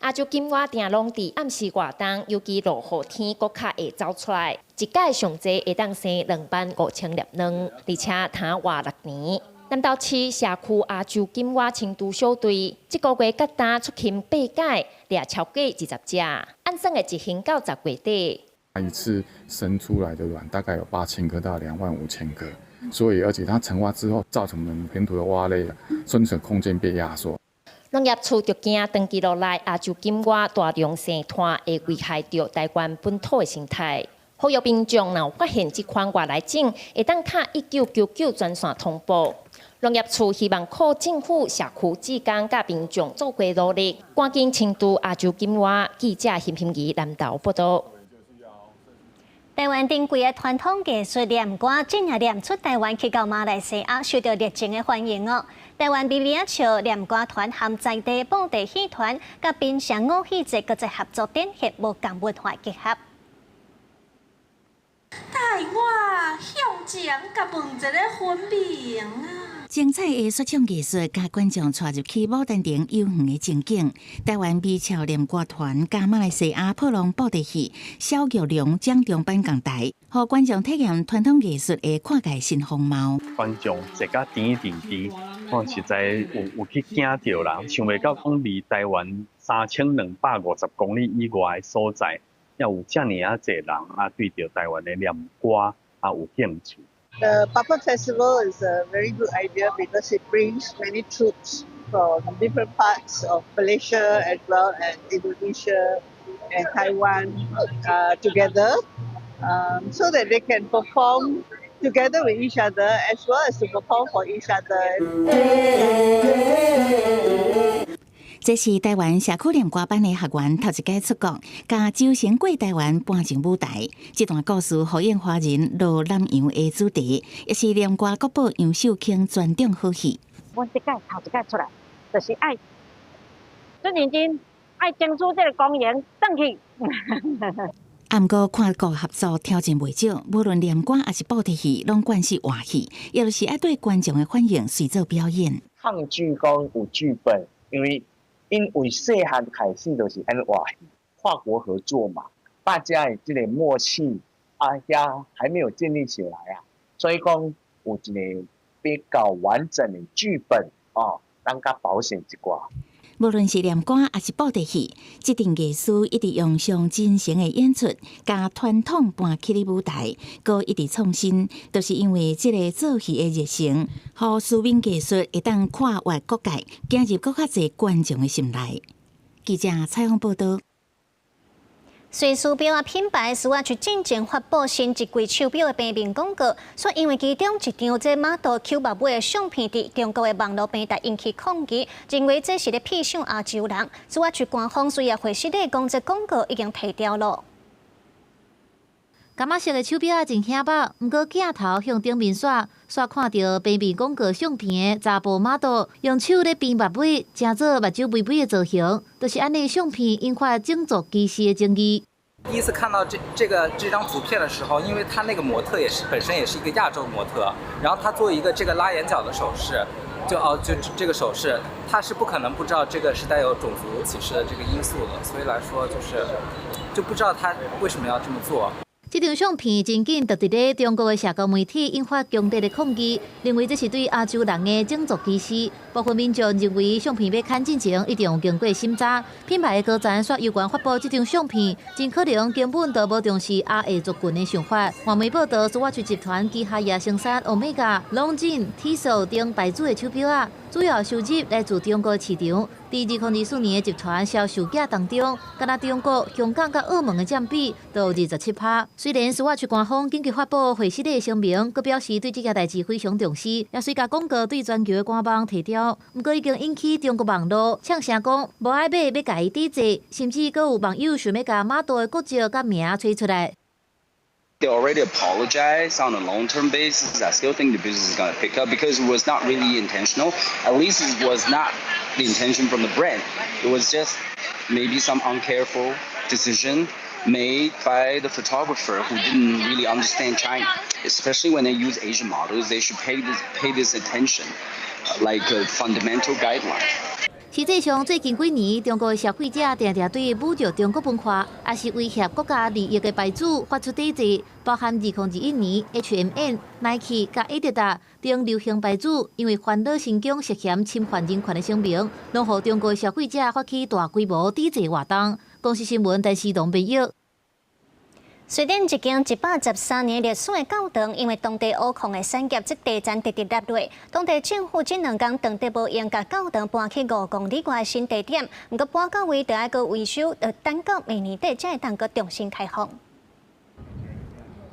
亞洲金蛙定攏佇暗時活動，尤其落雨天，閣較會走出來。一擺上濟會當生25,000粒卵，而且通活6年。南投市社區亞洲金蛙清除小隊，這個月佮今出勤八擺，掠超過20隻，按算會執行到10月底。一次生出來的卵大概有8000顆到25,000顆，所以而且它成蛙之後，造成我們本土的蛙類生存空間被壓縮。農業處就驚長期落來，亞洲金蛙大量生湠會危害著台灣本土的生態。呼籲民眾若有發現這款外來種，會當敲1999專線通報。農業處希望靠政府、社區志工佮民眾做伙努力，趕緊清除亞洲金蛙。記者邢平儀南投報導。台灣珍貴的傳統藝術念歌，真正念出台灣去到馬來西亞，受到熱情的歡迎哦。台灣微微仔笑念歌團和在地布袋戲團，佮檳城五戲節國際合作展現無仝文化結合。帶我向前，共問一个分明啊！精彩的說唱藝術，共觀眾帶入去牡丹亭遊園的情景。台灣微笑念歌團佮馬來西亞破浪布袋戲小玉龍掌中版仝台，予觀眾體驗傳統藝術的跨界新風貌。觀眾坐甲甜甜甜，我實在有去驚著啦，想袂到講離台灣3250公里以外的所在，猶有遮爾仔濟人啊，對著台灣的念歌啊有興趣。 The Puppet Festival is a very good idea because it brings many troupes from different parts of Malaysia as well as Indonesia and Taiwan together so that they can perform together with each other as well as to perform for each other. 這是台灣社區念歌班的學員頭一擺出國，共周成過台灣搬上舞台。這段故事呼應華人落南洋的主題，也是念歌國寶楊秀卿傳統好戲。阮這擺頭一擺出來，就是愛真認真，愛爭取這個光榮，轉去。啊，毋過跨國合作挑戰袂少，無論念歌抑是布袋戲，攏慣是活戲，也就是愛對觀眾的反應隨做表演。抗拒講有劇本，因為細漢開始就是按呢活戲，跨國合作嘛，大家的這個默契啊，遐還沒有建立起來啊，所以講有一個比較完整的劇本哦，咱較保險一寡。無論是念歌抑是布袋戲，這陣藝術一直用上真誠的演出，共傳統搬起佇舞台，閣一直創新，就是因為這个做戲的熱誠，予書面藝術會當跨越國界，進入閣較濟觀眾的心內。記者採訪報導。瑞士錶仔品牌斯沃琪進前發布新一季手錶的平面廣告，卻因為其中一張這 model 抾目尾的相片佇中國的網路平台引起抗議，認為這是咧痞相亞洲人。斯沃琪官方隨後回釋咧講，這廣告已經提掉了。柑仔色的手錶仔真顯目，毋過鏡頭向頂面煞，煞看著平面廣告相片的查埔 model 用手咧邊目尾，成做目睭微微的造型，就是按呢相片引發種族歧視的爭議。第一次看到這張圖片的時候，因為他那個模特也是本身也是一個亞洲模特，然後他做一個這個拉眼角的手勢，就哦就這個手勢，他是不可能不知道這個是帶有種族歧視的這個因素的，所以來說就是。就不知道他為什麼要這麼做。這張相片真緊就佇咧中國的社交媒體引發強烈的抗議，認為這是對亞洲人的種族歧視。部分民眾認為相片欲刊進前一定有經過審查，品牌的高層煞猶原發布這張相片，真可能根本就無重視亞裔族群的想法。外媒報道，蘇瓦奇集團旗下也生產 Omega、Longines、Tissot 等牌子的手錶仔，主要收入來自中國市場。佇2024年的集團銷售額當中，敢若中國、香港佮澳門的佔比都有27%。雖然蘇瓦奇官方緊急發布會失禮聲明，閣表示對這件代誌非常重視，也隨共廣告對全球的官網提調。毋過已經引起中國網路嗆聲講無愛買，欲共伊抵制，甚至閣有網友想欲共馬杜的國籍佮名揣出來。 They already apologized on a long-term basis. I still think the business is going to pick up because it was not really intentional. At least it was not the intention from the brand. It was just maybe some uncareful decision made by the photographer who didn't really understand China. Especially when they use Asian models, they should pay this attention, like a fundamental guideline. 實際上，最近幾年，中國的消費者定定對侮辱中國文化，抑是威脅國家利益的牌子發出抵制，包含2021年 H&M、Nike 佮愛迪達等流行牌子，因為煩惱新疆涉嫌侵犯人權的聲明，攏予中國的消費者發起大規模抵制活動。公視新聞陳思東編譯。瑞典一間113年歷史的教堂，因為當地烏礦的產業，這地層直直落落。當地政府這兩工當得無閒，共教堂搬去5公里外的新地點。毋過搬到位，就愛閣維修，著等到明年底才會當閣重新開放。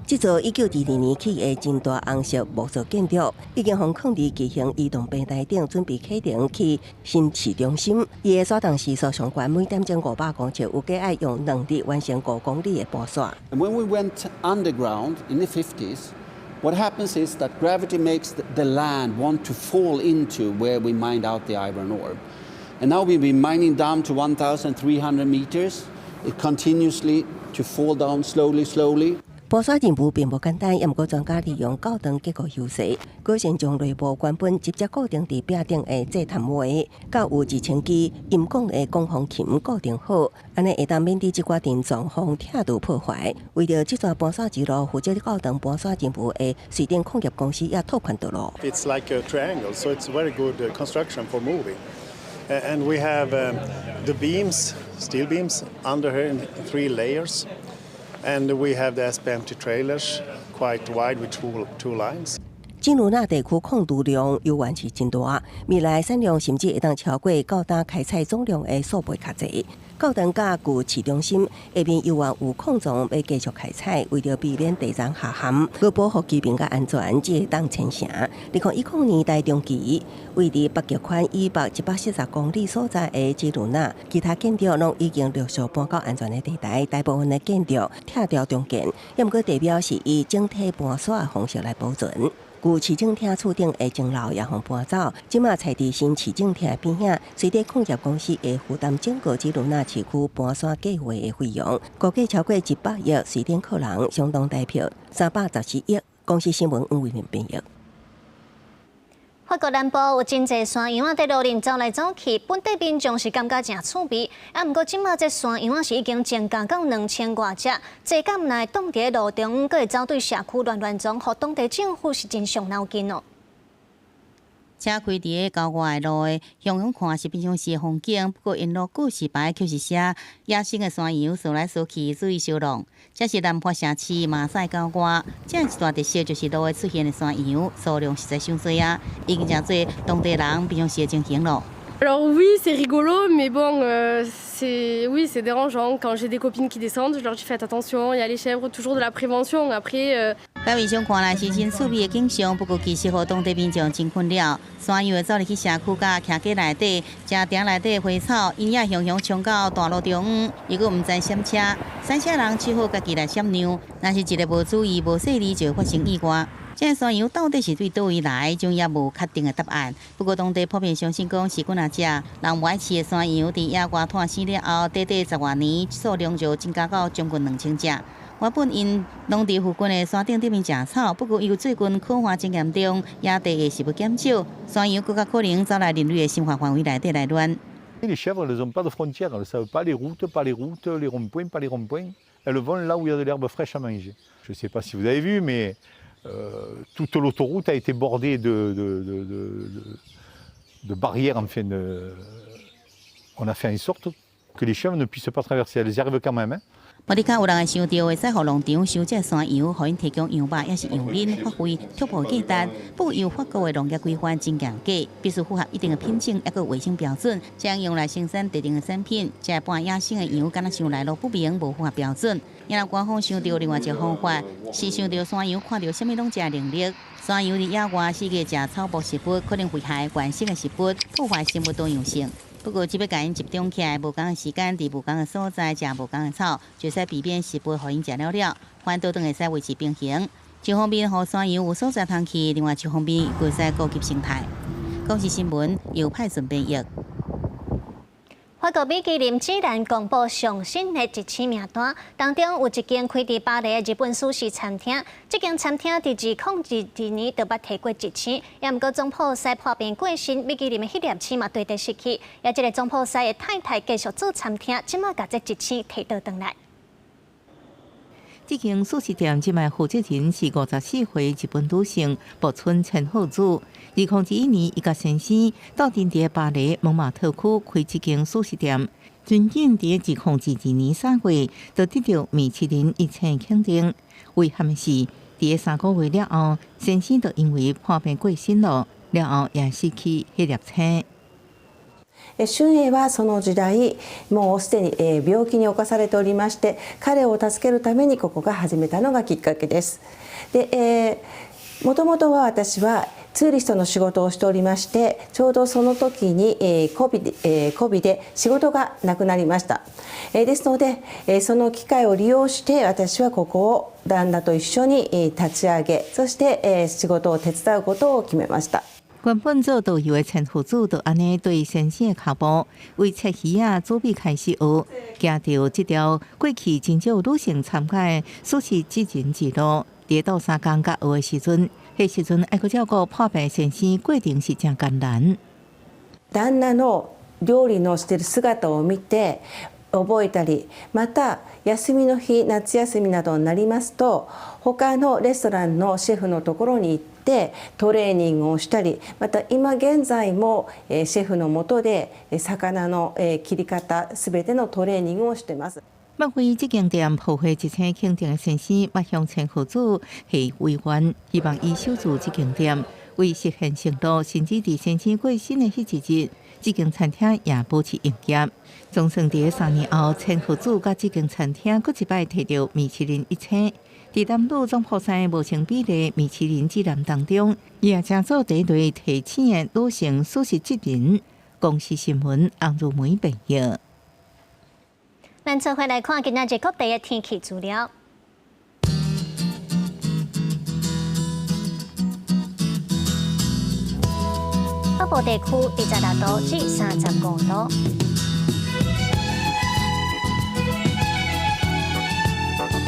這座1922年起的真大紅色木造建築，已經予囥佇巨型移動平台頂，準備啟程去新市中心。伊的徙動時速上懸每點鐘500公尺，預計愛用2日完成5公里的搬徙。 When we went underground in the 50s, what happens is that gravity makes the land want to fall into where we mined out the iron ore. And now we've been mining down to 1,300 meters. It continuously to fall down slowly, slowly. 搬徙任務並無簡單，毋過專家利用教堂結構優勢，改善將內部原本直接固定佇壁頂的祭壇膜，佮有2000支音管的管風琴固定好，按呢會當免佇這寡沉重予拆除破壞。為著這逝搬徙之路，負責教堂搬徙任務的瑞典礦業公司也拓寬道路。 It's like a triangle, so it's very good construction for moving. And we have the beams, steel beams, under here in three layers. And we have the SPMT trailers, quite wide with two lines. 吉魯納地區礦儲量猶原是真大，未來產量甚至會當超過舊當開採總量的數倍較濟。教堂佮舊市中心下面猶原有礦藏欲繼續開採，為著避免地層下陷，閣保護居民佮安全，才會當遷城。2010年代中期，位佇北極圈以北140公里所在的吉魯納，其他建築攏已經陸續搬到安全的地帶，大部分的建築拆掉重建，抑毋過地標是以整體搬徙的方式來保存。舊市政廳厝頂的鐘樓也予搬走，這馬設佇新市政廳邊仔。瑞典礦業公司會負擔整個吉魯納市區搬徙計劃的費用，估計超過100億瑞典克朗，相當台幣314億。公視新聞黃慧玲編譯。法國南部有真濟山羊仔佇路頂走來走去，本地民眾是感覺誠趣味。啊，毋過這馬這山羊仔是已經增加到2000外隻，濟到毋但擋佇路中，閣會走對社區亂亂撞，予當地政府是真傷腦筋哦。車開佇咧郊外的路的，遠遠看是平常時的風景。不過沿路告示牌卻是寫野生的山羊踅來踅去，注意小浪。這是南法城市馬賽郊外，這一大特色就是路的出現的山羊數量實在傷濟啊，已經成做當地人平常時的情形咯。 Alors oui, c'est rigolo, mais bon, c'est oui, c'est dérangeant. Quand j'ai des copines qui descendent, je leur dis faites attention, il y a les chèvres, toujours de la prévention. Après, 表面上看來是真趣味的景象，不過其實予當地民眾真困擾。山羊會走入去社區佮徛街內底，食埕內底的花草，𪜶也雄雄衝到大路中央，又閣毋知閃車，閃車人只好家己來閃讓。若是一个無注意、無細膩，就會發生意外。這个山羊到底是對佗位來，終也無確定的答案。不過當地普遍相信講是幾若隻人無愛飼的山羊，佇野外湠死了後，短短10外年，數量就增加到將近2000隻。原本𪜶攏佇附近的山頂頂面食草，不過因為最近洘旱真嚴重，野地的食物減少，山羊閣較可能走來人類的生活範圍內底來亂。Les chèvres, elles n'ont pas de frontières, elles ne savent pas les routes, pas les routes, les ronds-points, pas les ronds-points. Elles vont là où il y a de l'herbe fraîche à manger. Je ne sais pas si vous avez vu, mais toute l'autoroute a été bordée de barrières. Enfin, on a fait en sorte que les chèvres ne puissent pas traverser. Elles y arrivent quand même, hein. 無的確有人會想著會使予農場收這山羊，予𪜶提供羊肉，抑是羊奶，發揮初步價值。不過，由法國的農業規範真嚴格，必須符合一定的品種，抑閣衛生標準，才用來生產特定的產品。這半野生的羊，敢若像來路不明，無符合標準。也若官方想著另外一個方法，是想著山羊看著啥物攏食能力。山羊佇野外四界食草木食物，可能危害原生的食物，破壞生物多樣性。不過，只欲共𪜶集中起來，無仝的時間，佇無仝的所在食無仝的草，就使避免食物予𪜶食了了，反倒轉會使維持平衡。一方面，予山羊有所在通去；另外一方面，閣會使顧及生態。公視新聞由派順編譯。法國米其林指南公布上新的一星名單，當中有一間開佇巴黎的日本壽司餐廳。這間餐廳佇2022年就捌提過一星，也毋過總鋪師破病過身，米其林的彼粒星嘛綴地失去。也這个總鋪師的太太繼續做餐廳，這馬共這一星提倒轉來。這間壽司店這擺負責人是54歲日本女性木村千鶴子。2021年，伊佮先生鬥陣佇巴黎蒙馬特區開這間壽司店。僅僅佇2022年3月，就得著米其林一星肯定。遺憾的是，佇3個月了後，先生就因為破病過身了，了後也失去彼粒星。俊英はその時代もうすでに病気に侵されておりまして、彼を助けるためにここが始めたのがきっかけです。で、もともとは私はツーリストの仕事をしておりまして、ちょうどその時に COVID で仕事がなくなりました。ですので、その機会を利用して私はここを旦那と一緒に立ち上げ、そして仕事を手伝うことを決めました。原本做導遊的千鶴子就按呢對先生的跤步，為切魚仔準備開始學，行著這條過去真少女性參加的壽司職人之路。佇鬥相共佮學的時陣，彼時陣愛閣照顧破病先生，過程是誠艱難。旦那の料理のしている姿を見て覚えたり、また休みの日、夏休みなどになりますと、他のレストランのシェフのところに行ってトレーニングをしたり、また今現在もシェフの下で魚の切り方すべてのトレーニングをしてます。捌為這間店抱回一星肯定的先生，捌向千鶴子下遺願，希望伊守住這間店，為實現承諾，甚至佇先生過身的彼一日，這間餐廳也保持營業。總算佇3年後，千鶴子佮這間餐廳閣一擺提著米其林一星。佇男女總鋪師無性比例米其林指南當中，伊也成做第一位提星的女性壽司職人。公視新聞洪如梅編譯。咱做伙來看今仔日各地的天氣資料。北部地區26度至35度。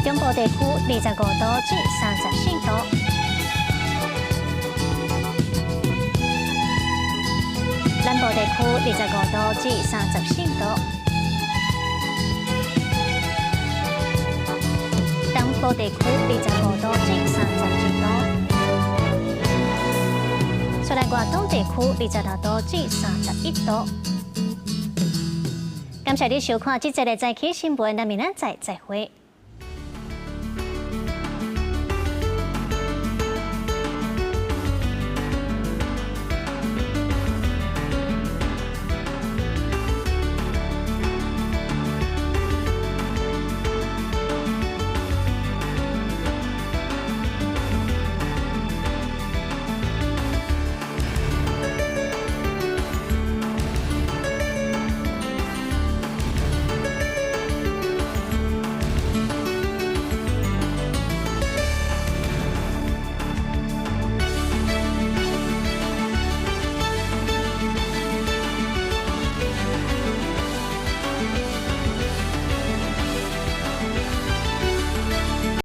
中部地區25度至34度。南部地區25度至34度。東部地區25度至32度。出來外東地區26度至31度。感謝你收看這節的早起新聞，咱明仔載再會。